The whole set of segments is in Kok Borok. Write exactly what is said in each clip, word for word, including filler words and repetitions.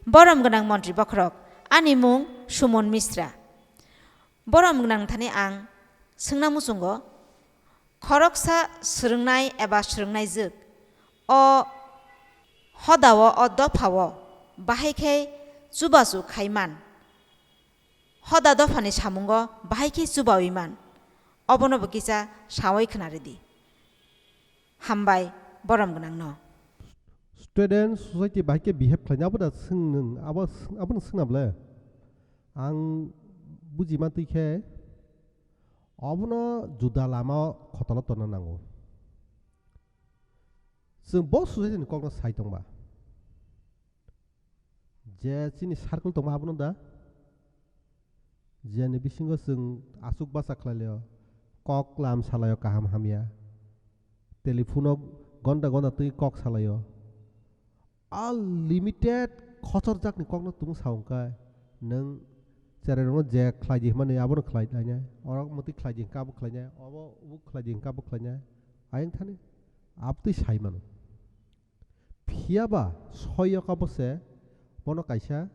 Borom gwnang montri bokhorok, ani mung Sumon Misra. Borom gwnang thani ang swngna muchungo, khoroksa swrwngnai eba swrwngnaijwk o hodao, o dophao bahai khe chubachu khai man? Hoda dophani samungo bahai khe chubaui man? Obono bo kisa saui khna rwdi. Hambai, borom gwnangno. Student society bahai khe behave khlaina abo da swng nwng, abo swng, abono swngna ble. Ang buji mantwi khe obono juda lama khotolo tonna nango. Chwng bo society ni kokno sai tongba. Je chini circle tongma abono da, jeni bisingo chwng aswk bacha khlai laio, kok lam salaio kaham hamya, telephone o gonda gonda twi kok salaio, unlimited khochorjakni kokno tumung sa wngkha, nwng cherairokno je khlai di hwnmani abono khlai lainai, oro mwtwi khlai di hwnkhe abo khlainai, obo ubo khlai di hwnkhe abo khlainai, ayang thani abtwi sai mano. Phiya ba soi yok abo se bono kaisa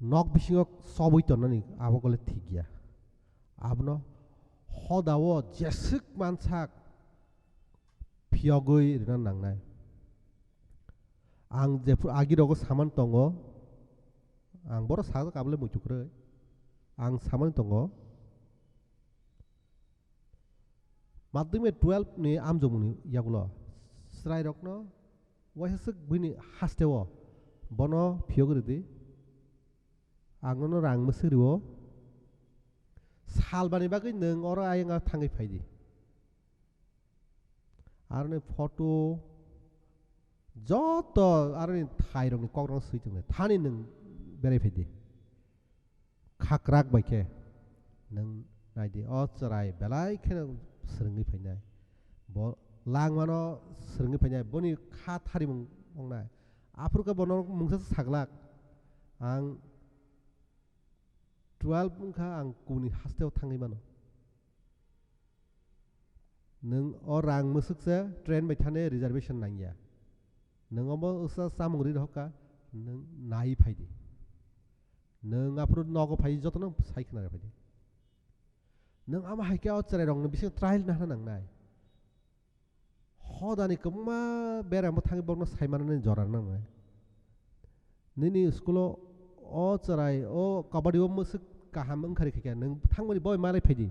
nok bisingo chobwi tonnani abo gole thik ya. Abono hodao jeswk mansak phiyogwi rwna nangnai. Ang jephru agirogo saman tongo, ang boro sajak abole muitu kwrwi. Ang samani tongo, madhyamik twelve ni amjokmungni yagulo chwrairokno waisa swk buini hasteo bono phiyogwi rwdi. Ang nono rang mwswk rwo. Salbani bagwi nwng oro ayang thangwi phaidi. Aroni photo joto aroni thairokni kokrokno swi tongnai. Thani nwng berai phaidi. Khakrak bai khe nwng naidi, o chwrai belai kheno swrwngwi phainai, bo langmano swrwngwi phainai, boni kha tharimung wngnai. Aphuru khe bono mungsa saglak, ang twelve wngkha, ang kubuni hasteo thangwi mano. Nwng o rang mwswk se train bai thani reservation nangya. Nwng omo wngsa chamung ri rohorkha, nwng nai phaidi. Nwng aphuru nogo phai jotono sai khna phaidi. Nwng ama hai khe o chwrairokni bisingo trial nahna nangnai. Hodani kwbangma beramo thangwi borokno sai manani jora nangnai. Nini school-o o chwrai o kabaddi o mwswk kaham wngkha rikha khe nwng thangmani boi malai phaidi.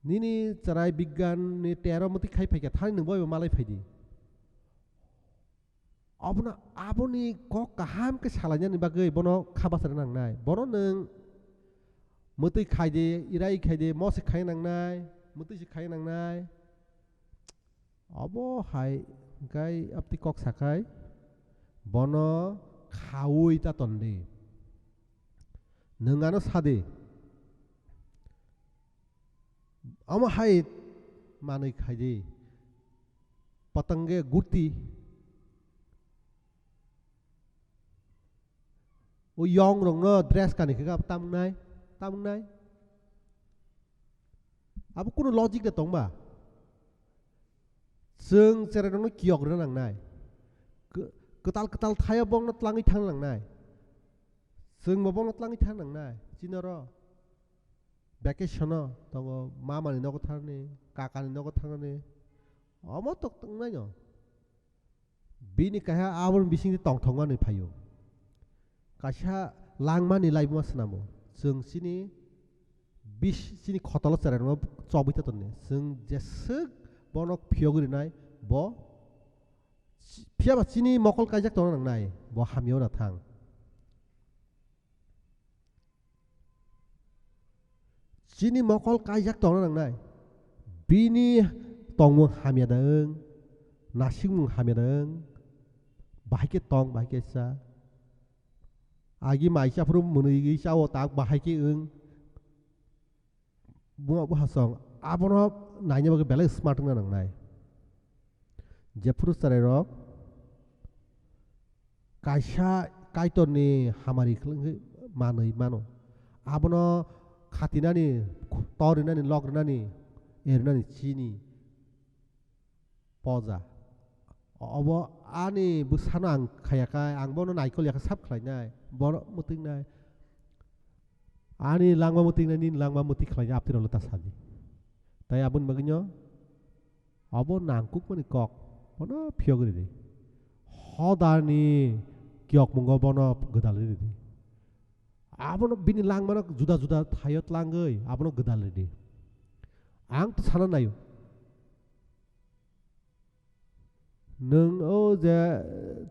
Nini chwrai bigyan ni tero mwtwi khai phaikha, thani nwng boibo malai phaidi. Abono, aboni kok kaham khe salainani bagwi bono kha bachara nangnai. Bono nwng mwtwi khaidi, irai khaidi, mo se khai nangnai, mwtwi se khai nangnai. Obo hai hwnkhe abtwi kok sakhai, bono khaui ta tondi. Nwng ano sadi. Omo hai manwi khaidi. Patange guti. O yong rokno dress kani khe tamnai, tamnai. Abo kunu logic de tongba? Chwng chwrairokno kiyok rwna nangnai. Kw-, kwtal kwtal thaio bokno tlangwi thang nangnai. Chwngbo bokno tlangwi thang nangnai. Chini oro vacation-o tongo, mamani nogo thangni, kakani nogo thangni. Omo tok tongnaino. Bini kaisa aboni bisingtwi tongthokmani phaio. Kaisa langmani laibuma swnamo. Chwng chini bis-, chini khotolo chwrairokno chobwi ta tongni. Chwng jeswk bono phiyogwi rwnai, bo chi-, phiyaba chini mokol kaijak tongna nangnai, bo hamya wana thang. Chini mokol kaijak tongna nangnai. Bini tongmung hamya da wng, nasikmung hamya da wng, bahai khe tong, bahai khe cha. Agi mai cha phuru mwnwi gwi cha o tak bahai khe wng. Buma buhasong abono naina bagwi belai smart wngna nangnai. Jephuru chwrairok kaisa Kaitorni hamari khwlwngwi manwi mano, abono khatinani, tor rinani, lok rinani, erinani chini poja. Obo ani bwsano ang khaya kha, ang bono naikol ya kha sap khlainai, bono mwtwingnai. Ani langma mwtwingnai, nini langma mwtwi khlainai, apni rokno ta sadi. Tai aboni bagwino obo nangkukmani kok, bono phiyok ridi. Hodani kiyokmungo bono gwdal ridi. Abono bini langmano juda juda thaio tlangwi abono gwdal ridi. Ang to sana naio. Nwng o je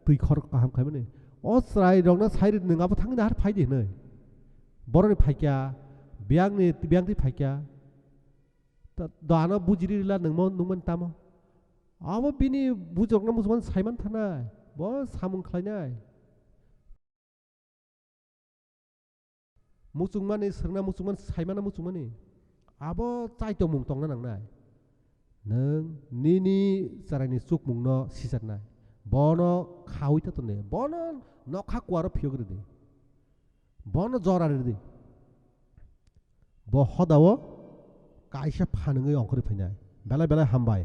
twi khor kaham khaimani. O chwrai rokno sai ridi, nwng abo thangwi nahar phai di hwnwi. Boroni phaikya, biyangni, biyangni phaikya. Ta-, do ano bujiri rila nwngmo, nwngmani tamo. Abo bini bujrokno muchungmani saiman thanai. Bo samung khlainai. Muchungmani, swrwngna muchungmani, saimana muchungmani. Abo chaitokmung tongna nangnai. Nwng nini chwraini chukmungno sijaknai. Bono khaui ta tonde. Bono nokha kuaro phiyok ridi. Bono jora ridi. Bo hodao kaisa phanwngwi ongkhorwi phainai. Belai belai hambai.